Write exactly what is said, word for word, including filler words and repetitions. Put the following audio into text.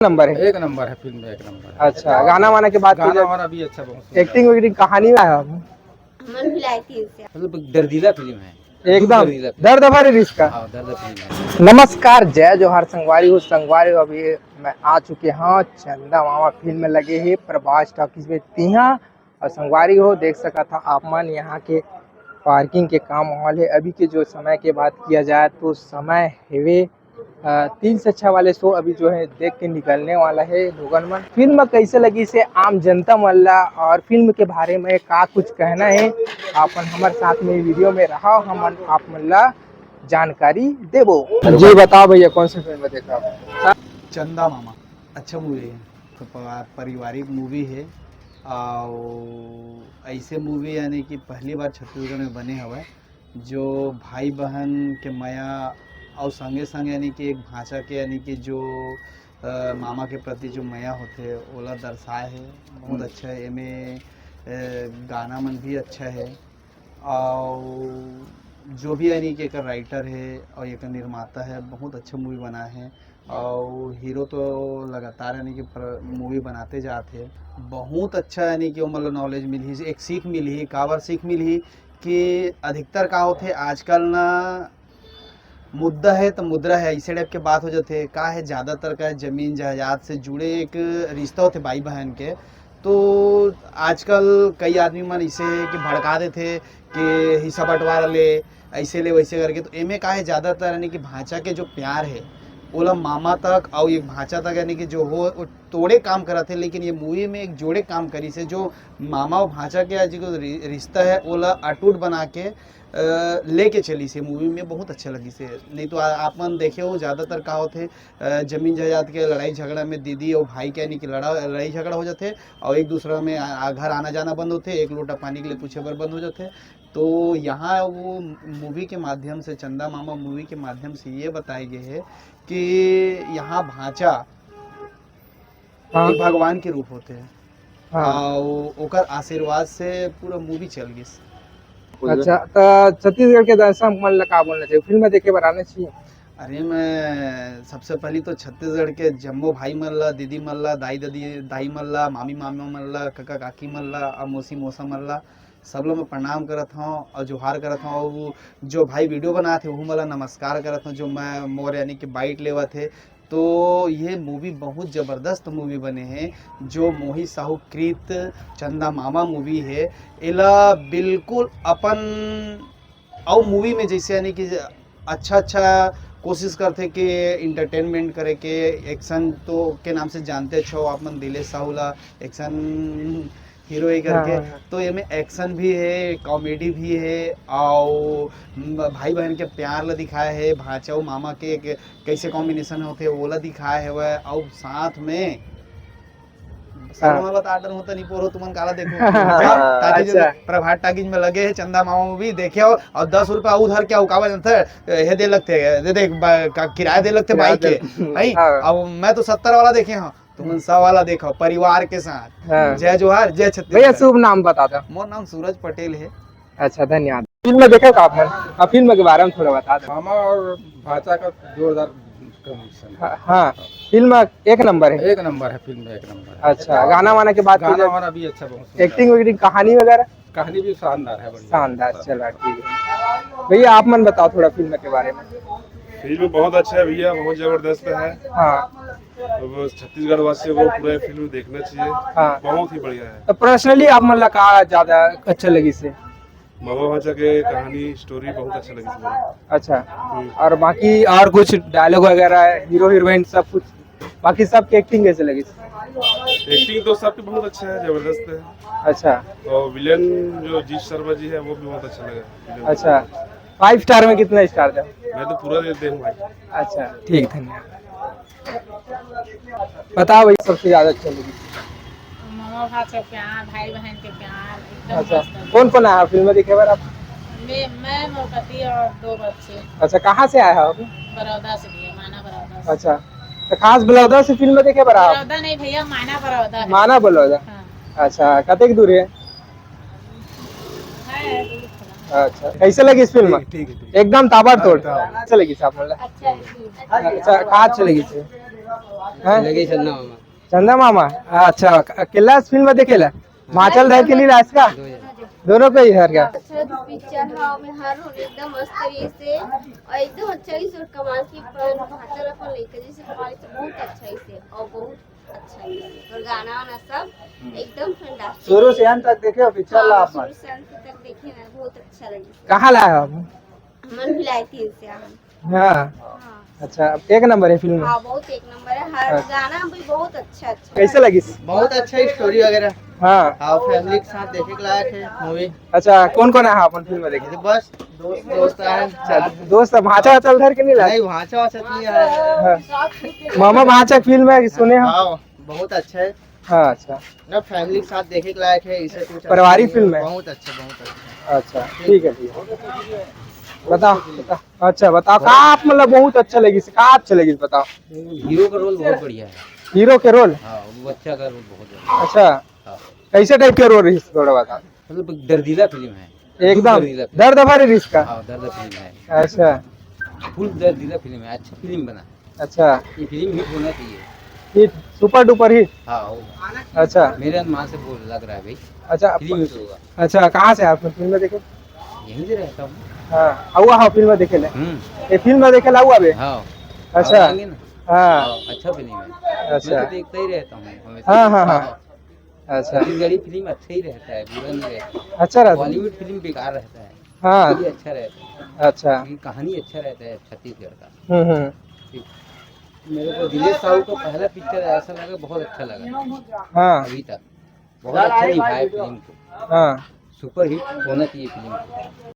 Number है? एक number है, फिल्म एक नंबर है। अच्छा, गाना वाना के बात की गाना जाए? वाना भी अच्छा, बहुत सुंदर। Acting वैक्टिंग कहानी में आया? मन भिलाई थी इसे। मतलब दर्दीला फिल्म है। एकदम दर्दीला फिल्म। दर्द भरी रिश्ता। हाँ, दर्द फिल्म है। नमस्कार, जय जोहार संगवारी हो। संगवारी हो, अभी मैं आ चुके हंव चंदा मामा फिल्म लगे हे प्रभास टॉकीज में तिहां। अउ संगवारी हो, देख सकत हव आप मन, यहाँ के पार्किंग के का माहौल हे। अभी के जो समय के बात किया जाए तो समय हेवे, अ, तीन से छः वाले शो अभी जो है देख के निकलने वाला है लोगन मन। फिल्म कैसे लगिस हे आम जनता मन ला अउ फिल्म के बारे में का कुछ कहना हे, आप मन हमर साथ में वीडियो में रहव, हमन आप मन ला जानकारी देबो। जी बताओ भैया, कौन सी फिल्म देखा आप? चंदा मामा। अच्छा मूवी है, तो प-, पारिवारिक मूवी है। और ऐसे मूवी यानी कि पहली बार छत्तीसगढ़ में बने हवय, जो भाई बहन के मया और संगे संग यानी कि एक भांचा के यानी कि जो, अ, मामा के प्रति जो मया होथे, ओला दर्शाए हे। बहुत हम्म। अच्छा है एमे, अ, गाना मन भी अच्छा है। और जो भी यानी कि एकर राइटर है और एकर निर्माता है, बहुत अच्छा मूवी बनाए हैं। और हीरो तो लगातार यानी कि प्र-, मूवी बनाते जात हे। बहुत अच्छा यानी कि ओमन ला नॉलेज मिलही, एक सीख मिलही। काबर सीख मिलही कि अधिकतर का होथे आजकल ना, मुद्दा है तो मुद्रा है, इसे टाइप के बात हो जाथे। का है, ज़्यादातर का जमीन जायदाद से जुड़े एक रिश्ता होथे भाई बहन के। तो आजकल कई आदमी मन इसे कि भड़का देथे कि हिस्सा बंटवारा ले, ऐसे ले, वैसे करके। तो एमे का है, ज़्यादातर यानी कि भांचा के जो प्यार है, ओला मामा तक और एक भांचा तक यानी कि जो हो, वो तोड़े काम करत हे। लेकिन ये मूवी में एक जोड़े काम करिस हे, जो मामा और भांचा के आज जो रि-, रिश्ता है, ओला अटूट बना के, अ, लेके चलिस हे मूवी में। बहुत अच्छा लगिस हे। नहीं तो आ-, आप मन देखे हो, ज़्यादातर का होथे, अ, जमीन जायदाद के लड़ाई झगड़ा में दीदी और भाई के यानी कि लड़ा, लड़ाई झगड़ा हो जाथे और एक दूसरा में आ, आ, घर आना जाना बंद होथे, एक लोटा पानी के लिए पूछे बर बंद हो जाथे। तो यहाँ वो मूवी के माध्यम से, चंदा मामा मूवी के माध्यम से ये बताए गए है कि यहाँ भांचा हाँ। एक भगवान के रूप होथे। हाँ। आ, ओ-, ओकर आशीर्वाद से पूरा मूवी चल गिस। अच्छा, त छत्तीसगढ़ के दर्शक मन ला का बोलना चाहिए? फिल्म देखे बर आना चाहिए? अरे, मैं सबसे पहली तो छत्तीसगढ़ के जम्मो भाई मन ला, दीदी मन ला, दाई ददी, दाई मन ला, मामी मामा मन ला, कका काकी मन ला, अउ मौसी मौसा मन ला, सब ला मैं प्रणाम करत हौं अउ जोहार करत हौं। अउ जो भाई वीडियो बनात हे, उहू मन ला नमस्कार करत हौं, जो मैं, मोर यानी कि बाइट लेवत हे। तो ये मूवी बहुत जबरदस्त मूवी बने हे, जो मोहित साहू कृत चंदा मामा मूवी हे। एला बिल्कुल अपन अउ मूवी में जैसे यानी कि अच्छा अच्छा कोशिश करथे कि एंटरटेनमेंट करे के, एक्शन तो के नाम से जानते हो आप मन दिलेश साहू ला, एक्शन हीरो ही हाँ, करके। हाँ, हाँ। तो एमे एक्शन भी है, कॉमेडी भी है, और भाई बहन के प्यार ला दिखाया है, भांचा अउ मामा के एक कैसे कॉम्बिनेशन होथे, ओला दिखाए हवय। अउ साथ में, हाँ। मैं बता डर होता नहीं पोरो, तुमन काला देखो। जाओ, टाकीज में, अच्छा। प्रभात टाकीज में लगे है चंदा मामा मूवी, देखे हो, और दस रुपया उधर क्या उकावा जानता है, हे दे लगते हैं, दे दे, बा-, का किराया दे लगते किराया बाइक दे के, लगते। नहीं? हाँ। अब मैं तो सत्तर वाला देखे हूँ, तुमन सौ वाला देखो, परिवार के साथ। हाँ। जय जोहार, जय छत्तीसगढ़। भैया, शुभ नाम बता दो। मोर नाम सूरज पटेल है। अच्छा, धन्यवाद। फिल्म देखे का आप मन? अब फिल्म के बारे में थोड़ा बता दो। मामा और भांचा का जोरदार कॉम्बिनेशन है। हाँ, हाँ, फिल्म एक नंबर है। एक नंबर है, फिल्म एक नंबर है। अच्छा, गाना वाना के बात की गाना जाए? वाना भी अच्छा, बहुत सुंदर। एक्टिंग वैक्टिंग, कहानी वगैरह? कहानी भी शानदार है, बढ़िया। शानदार, चला ठीक है। भैया, आप मन बताओ थोड़ा फिल्म के बारे में। फिल्म बहुत अच्छा है भैया, बहुत जबरदस्त है। हाँ। अब छत्तीसगढ़ वासियों को पूरा फिल्म देखना चाहिए। हाँ। बहुत ही बढ़िया है। तो पर्सनली आप मन ला का ज्यादा अच्छा लगिस हे? मामा भांचा के कहानी, स्टोरी बहुत अच्छा लगिस हे। अच्छा। हम्म। और बाकी और कुछ डायलॉग वगैरह, हीरो हीरोइन सब कुछ, बाकी सबके एक्टिंग कैसे लगिस? एक्टिंग तो सबके बहुत अच्छा है, जबरदस्त है। अच्छा। और विलेन जो जीत शर्मा जी है, वो भी बहुत अच्छा लगा। अच्छा, फाइव स्टार में कितना स्टार दे? मैं तो पूरा दे दे हूँ भाई। अच्छा, ठीक, धन्यवाद। बताओ भाई, सबसे ज्यादा अच्छा लगी? मामा भांचा प्यार, भाई बहन के प्यार, एकदम अच्छा, मस्त है। कौन कौन आया फिल्म देखे बर आप? मैं, मैं, मोर पति और दो बच्चे। अच्छा, कहाँ से आया हो आप? बरौदा से भैया, माना बरौदा से। अच्छा, तो खास बलौदा से फिल्म देखे बर आप? बरौदा नहीं भैया, माना बरौदा है। माना बलौदा? हाँ। अच्छा, कतेक दूर है? है, दूर थोड़ा। अच्छा, कैसे लगिस फिल्म? ठीक, ठीक है, ठीक है। एकदम ताबड़तोड़। हाँ, हाँ। कैसे लगिस आप मन ला? अच्छा है। अच्छा, का अच्छा लगिस? हैं? लगे चंदा मामा। चंदा मामा? अच्छा, अकेला फिल्म देखे ला? भांचा ल धर के नहीं लास का? दोनों को ही धर का? अच्छा, पिक्चर हाँ, में हर रोल एकदम मस्त रहिस हे और एकदम अच्छा रहिस हे और कमाल की भांचा ल अपन लइका जैसे कमाल से बहुत अच्छा रहिस हे और बहुत अच्छा रहिस हे और गाना वाना सब एकदम फैंटास्टिक। शुरू से अंत तक देखे हो पिक्चर ला हाँ, आप मन? शुरू से अंत तक देखे ना, बहुत अच्छा लगिस। कहाँ ला आए हो आप? हमन भिलाई तीर से आहन। हाँ। हाँ। अच्छा, एक नंबर है फिल्म। हाँ, बहुत एक नंबर है। हर हाँ। गाना भी बहुत अच्छा, अच्छा। कैसे लगिस? बहुत अच्छा स्टोरी वगैरह। हाँ। हाँ, फैमिली के साथ देखे के लायक है मूवी। अच्छा, कौन कौन है अपन फिल्म में देखे? बस दोस्त, दोस्त आए हैं, चार। दोस्त, भांचा वाचा ल धर के नहीं लाए? नहीं, भांचा वाचा तो नहीं आया है। हाँ। मामा भांचा फिल्म है कि सुने हो? हाँ, बहुत अच्छा है। हाँ, अच्छा। ना, फैमिली के साथ देखे के लायक है, इसे कुछ पारिवारिक फिल्म है। बहुत अच्छा, बहुत अच्छा। अच्छा, ठीक है, ठीक है। बताओ, बताओ। अच्छा, बताओ, का आप मतलब बहुत अच्छा लगिस, का अच्छा लगिस, बताओ। हीरो का रोल बहुत बढ़िया है। हीरो के रोल? हाँ, वो बच्चा का रोल बहुत बढ़िया है। अच्छा, हाँ। कैसे टाइप के रोल रहिस, थोड़ा बताओ। मतलब, दर्दीला फिल्म है। एकदम दर्दीला फिल्म। दर्द भरी रहिस का? हाँ, दर्द फिल्म है। अच्छा। फुल दर्दीला फिल्म है, अच्छा फिल्म बना। अच्छा। ये फिल्म हिट होना चाहिए। Hit, super duper hit? हाँ, होगा। अच्छा। मेरे अनुमान से बोल लग रहा है भाई। अच्छा, फिल्म हिट होगा। अच्छा, कहाँ से आप फिल्म में देखे? यहीं से रहता हूँ। हाँ, आउआ हाँ फिल्म में देखे ले। हम्म। ये फिल्म में देखे ला आउआ बे? हाँ। अच्छा। आएंगे ना। हाँ। हाँ, अच्छा फिल्म है। अच्छा। मैं तो देखता ही रहता हूँ हमेशा। हाँ, हाँ, हाँ। अच्छा। छत्तीसगढ़ी फिल्म अच्छा ही रहता है, बुरा नहीं रहता। अच्छा रहता है। बॉलीवुड फिल्म बेकार रहता है। हाँ। ये अच्छा रहता है। अच्छा। ये कहानी अच्छा रहता है छत्तीसगढ़ का। हम्म, हम्म। मेरे को दिनेश साहू का पहला पिक्चर ऐसा लगा, बहुत अच्छा लगा। हाँ। अभी तक बहुत अच्छा निभाया फिल्म को। हाँ। सुपरहिट होना चाहिए फिल्म को।